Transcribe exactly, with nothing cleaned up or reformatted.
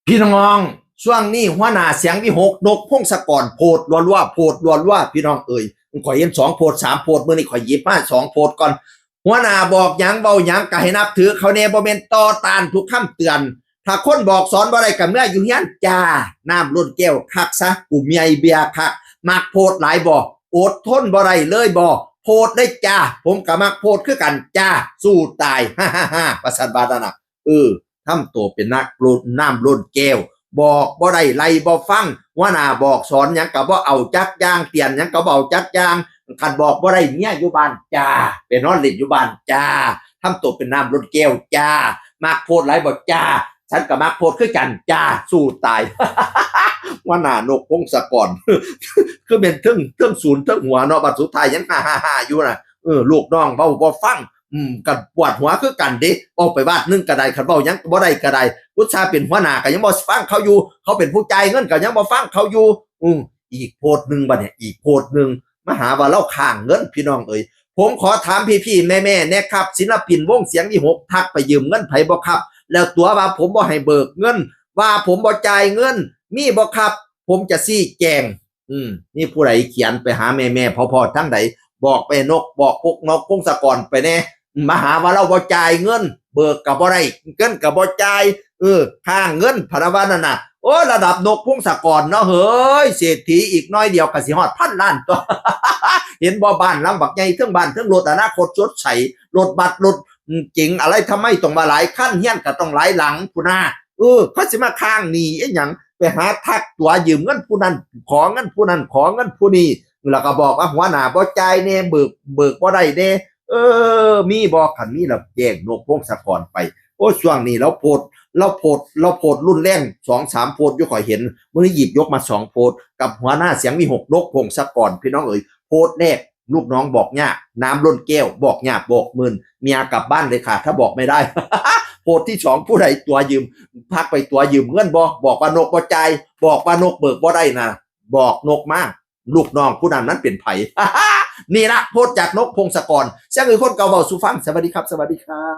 พี่น้อง ช่วงนี้หัวหน้าเสียงวิหก นกพงศกร โพสต์รัวๆ โพสต์รัวๆ พี่น้องเอ๋ย ข่อยเห็นสองโพสต์สามโพสต์ มื้อนี้ข่อยหยิบมาสองโพสต์ก่อน หัวหน้าบอกหยังเว้าหยังก็ให้นับถือเขาแน่ บ่แม่นต่อต้านทุกคำเตือน ถ้าคนบอกสอนบ่ได้ก็เมืออยู่เฮือนจ้า น้ำล้นแก้วคักซะ กูเมื่อยเบียร์คัก มักโพสต์หลายบ่ อดทนบ่ได้เลยบ่ โพสต์เลยจ้า ผมก็มักโพสต์คือกันจ้า สู้ตาย ฮ่าฮ่าฮ่า ว่าซั่นว่านั่นน่ะ เออ ทำตัวเป็นนักล้น น้ำล้นแก้ว บอกบ่ได้ ไล่บ่ฟัง หัวหน้าบอกสอนหยังก็บ่เอาจักอย่าง เตือนหยังก็บ่เอาจักอย่าง คันบอกบ่ได้ เมียอยู่บ้านจ้า ไปนอนเล่นอยู่บ้านจ้า ทำตัวเป็นน้ำล้นแก้วจ้า มักโพสต์หลายบ่จ้า ฉันก็มักโพสต์คือกันจ้า สู้ตาย หัวหน้านกพงศกร คือเป็นเทิง เทิงศูนย์เทิงหัวเนาะ บัดสุดท้ายยังฮ่าฮ่าฮ่าอยู่น่ะ เออ ลูกน้องเว้าบ่ฟัง อืม ก็ปวดหัวคือกันเด้ ออกไปบ้านหนึ่งก็ได้ คันเว้าหยังบ่ได้ก็ได้ อุตส่าห์เป็นหัวหน้าก็ยังบ่ฟังเขาอยู่ เขาเป็นผู้จ่ายเงินก็ยังบ่ฟังเขาอยู่ อืม อีกโพสต์หนึ่งบัดเนี่ย อีกโพสต์หนึ่ง มาหาว่าเราค้างเงิน พี่น้องเอ๋ย ผมขอถามพี่ๆแม่ๆแน่ครับ ศิลปินวงเสียงวิหก ทักไปยืมเงินไผบ่ครับ แล้วตั๋วว่าผมบ่ให้เบิกเงิน ว่าผมบ่จ่ายเงิน มีบ่ครับ ผมจะชี้แจง อืม นี่ผู้ใดเขียนไปหาแม่ๆพ่อๆทั้งใด บอกไปนก บอกพวกนกพงศกรไปแน่ มาหาว่าเราบ่จ่ายเงิน เบิกก็บ่ได้ เงินก็บ่จ่าย เออ ค้างเงิน พะนะว่านั่นน่ะ โอ้ ระดับนกพงศกรเนาะ เฮ้ย เศรษฐีอีกน้อยเดียวก็สิฮอดพันล้านตัว เห็นบ่ บ้านหลังบักใหญ่ เทิงบ้านเทิงรถ อนาคตสดใส รถบัส รถเก๋งอะไร ทำไมต้องมาหลายคัน เฮือนก็ต้องหลายหลังพุ้นน่ะ เออ เขาสิมาค้างหนี้อีหยัง ไปหาทักตั๋วยืมเงินผู้นั้น ขอเงินผู้นั้น ขอเงินผู้นี้ แล้วก็บอกว่าหัวหน้าบ่จ่ายแน่ เบิก เบิกบ่ได้แน่ เออ มีบ่ คันมีแล้วแจ้งนกพงศกรไป โอ้ ช่วงนี้เราโพสต์ เราโพสต์ เราโพสต์รุนแรง สองสามโพสต์อยู่ ข่อยเห็น มื้อนี้หยิบยกมาสองโพสต์ กับหัวหน้าเสียงวิหก นกพงศกร พี่น้องเอ๋ย โพสต์แรก ลูกน้องบอกยาก น้ำล้นแก้ว บอกยากบอกหมื่น เมียกลับบ้านเลยค่ะ ถ้าบอกไม่ได้ โพสต์ที่สอง ผู้ใดตั๋วยืม ทักไปตั๋วยืมเงินบ่ บอกว่านกบ่จ่าย บอกว่านกเบิกบ่ได้นะ บอกนกมา ลูกน้องผู้นั้นนั้นเป็นไผ นี่ละโพสต์จากนกพงศกร เสียงคือคนเก่าเว้าสู่ฟัง สวัสดีครับ สวัสดีครับ